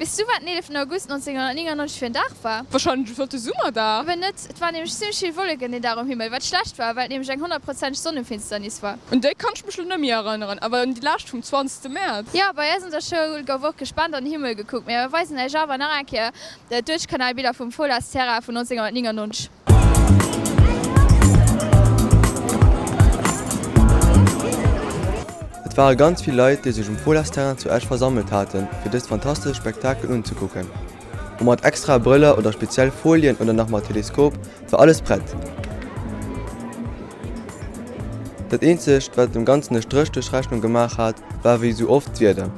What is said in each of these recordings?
Weess du wat den 11 August 1999 fir en Dag war? Wahrscheinlech e flotte Summerdag. Eben net, et waren nämlech zimmlech vill Wolleken deen Dag um Himmel, wat schlecht war, well et nämlech eng honnertprozenteg Sonnenfinsternis war. Un déi kann ech mech lo net méi erënneren, awer un déi lescht vum 20 Mäerz. Jo, bei eis an der Schoul gouf och gespaant an den Himmel gekuckt. Mir weisen iech awer nach eng Kéier d'Duerchkanalbiller vum Folas-Terrain vun 1999. Et ware ganz vill Leit, déi sech um Folas-Terrain zu Esch versammelt haten, fir dëst fantastescht Spektakel unzekucken. Ob mat extrae Brëller oder speziell Folien oder nach mat Teleskop, et war alles prett. Dat eenzegt, wat dem Ganzen e Stréch duerch d'Rechnung gemaach hat, war wéi esou oft d'Wieder.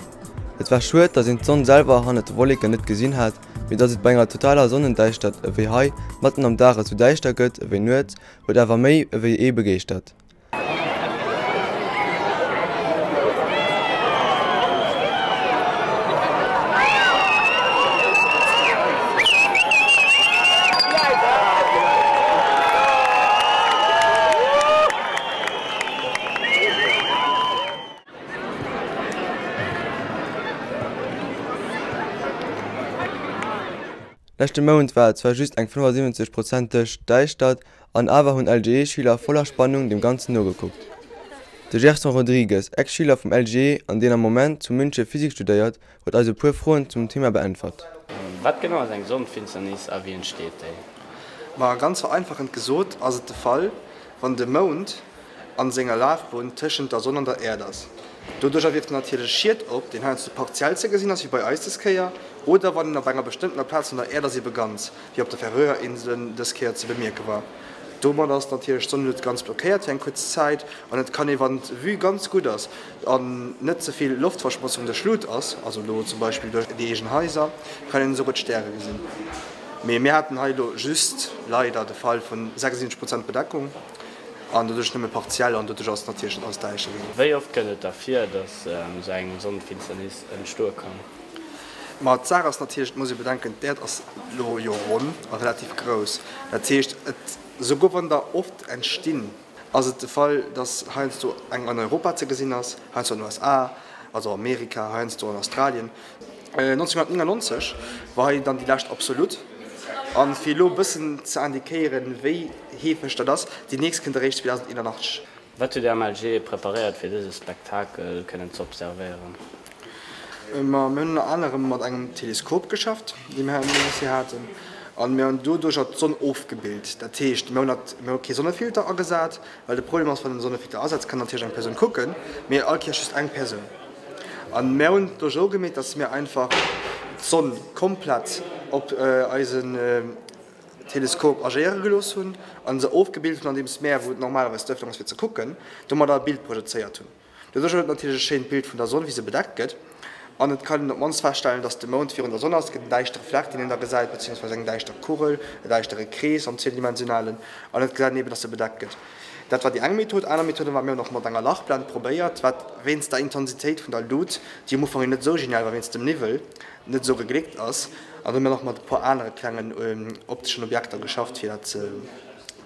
Et war schued, datt een d'Sonn selwer hannert de Wolleken net gesinn hat, Mee dass et bei enger totaler Sonnendäischtert ewéi hei matten am Dag esou däischter gëtt ewéi nuets, huet awer méi ewéi ee begeeschtert. Leschte Mount war et zwar just eng 75 prozenteg Däischtert, an awer hunn LGE-Schüler voller Spannung dem Ganzen nogekuckt. De Gerson Rodrigues, Ex-Schüler vum LGE an deen am Moment zu Münche Physik studéiert, huet eis e puer Froen zum Thema beäntwert. Wat genau ass eng Sonnenfinsternis a wéi entsteet déi? Ma ganz vereinfachend gesot ass et de Fall, wann de Mound an senger Lafbunn tëschent der Sonn an der Äerd ass. Doduercher wierft en natierlech Schiet op, deen heiansdo partiell ze gesinn ass, wéi bei eis dës Kéier, oder wann en op enger bestëmmtener Plaz vun der Äerd ass, ebe ganz, wéi op de Färöerinselen dës Kéier ze bemierke war. Domat ass natierlech d'Sonneluut ganz blockéiert fir eng kuerz Zäit an et kann ee, wann d'Vue ganz gutt ass an net ze vill Loftverschmotzung duerch Luut ass, also elo zum Beispill duerch déi eegen Haiser, kann een esouguer d'Stäre gesinn. Mee mir haten hei elo just leider de Fall vun 76 Prozent Bedeckung. An doduerch nëmme partiell, an doduerch ass natierlech net alles däischter ginn. Wéi oft kënnt et da vir, datt esou eng Sonnenfinsternis entstoe kann? Ma d'Saach ass natierlech, et muss ee bedenken, d'Äerd ass lo jo ronn a relativ grouss. Dat heescht, et, souguer wann der oft entstinn, ass et de Fall, datt heiansdo eng an Europa ze gesinn ass, heiansdo an den USA, also Amerika, heiansdo an Australien. 1999 war hei dann déi lescht absolut. An fir elo e bëssen ze indiquéieren, wéi heefeg dat ass, déi nächst kënnt eréischt 2081. Wat hutt Dir am LG preparéiert fir dëse Spektakel kënnen ze observéieren? Ma mir hunn ënner anerem mat engem Teleskop geschafft, dee mir hei am Lycée haten, an mir hunn doduercher d'Sonn ofgebilt. Dat heescht, mir hunn dat, mir hu kee Sonnefilter agesat, well de Problem ass, wann een e Sonnefilter asetzt, kann natierlech eng Persoun kucken, mee all Kéiers just eng Persoun. An mär hunn et do esou gemeet, dass mir einfach d'Sonn komplett op eisen Teleskop agéiere gelooss hunn an se ofgebilt hunn, andeems mär, wou et normalerweis d'Ëffnung ass fir ze kucken, domadder e Bild projezéiert hunn. Doduerch huet et natierlech e schéint Bild vun der Sonn, wéi se bedeckt gëtt. An et kann een op d'mannst feststellen, dass de Mound virun der Sonn ass. Et gëtt en däischtere Fleck, deen een da gesäit, beziehungsweise eng däischter Kugel, e däischtere Krees am zweedimensionalen. An et gesäit een eben, dass se bedeckt gëtt. Dat war déi eng Method. Aner Methode war, mir hunn och mat enger Lachblend probéiert, wat wéinst der Intensitéit vun der Lut, déi um Ufank jo net esou genial war, wéinst dem Niwwel, net esou gegléckt ass. An hu mir nach mat e puer anere klengen opteschen Objekter geschafft, fir dat ze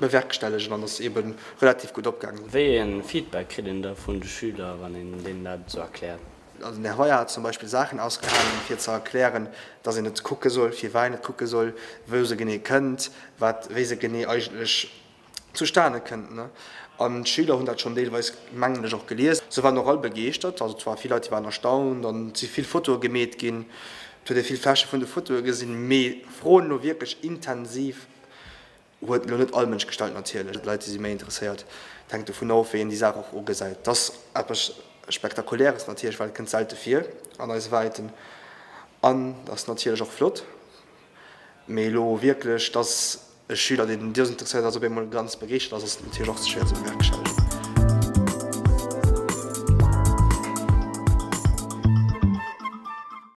bewerkstellegen an ass eebe relativ gutt opgaangen. Wéi ee Feedback kritt een da vun de Schüler, wann een deenen dat esou erkläert? Also den Här Hoyer hat zum Beispill Saachen ausgehaangen, fir ze erklären, dass een net kucke soll, firwat een net kucke soll, wou se genee kënnt, wat, wéi se genee eigentlech zustane kënnt. An d'Schüler hunn dat schonn deelweis, mengen ech, och gelies. Se waren och all begeeschtert. Also et ware vill Leit, déi waren erstaunt an et si vill Fotoe gemeet ginn. Et huet ee vill Fläsche vun de Fotoe gesinn. Mee Froen elo wierklech intensiv huet elo net all Mënsch gestallt natierlech. Leit, déi si méi interesséiert. Et hänkt dovun of, wéi een déi Saach och ugesäit. Et ass eppes Spektakuläres natierlech, well et kënnt selte vir an eise Wäiten an et ass natierlech och flott. Mee elo wierklech, dass e Schüler, deen desinteresséiert ass, op eemol ganz begeeschtert ass, ass natierlech och schwéier ze bewerkstellegen.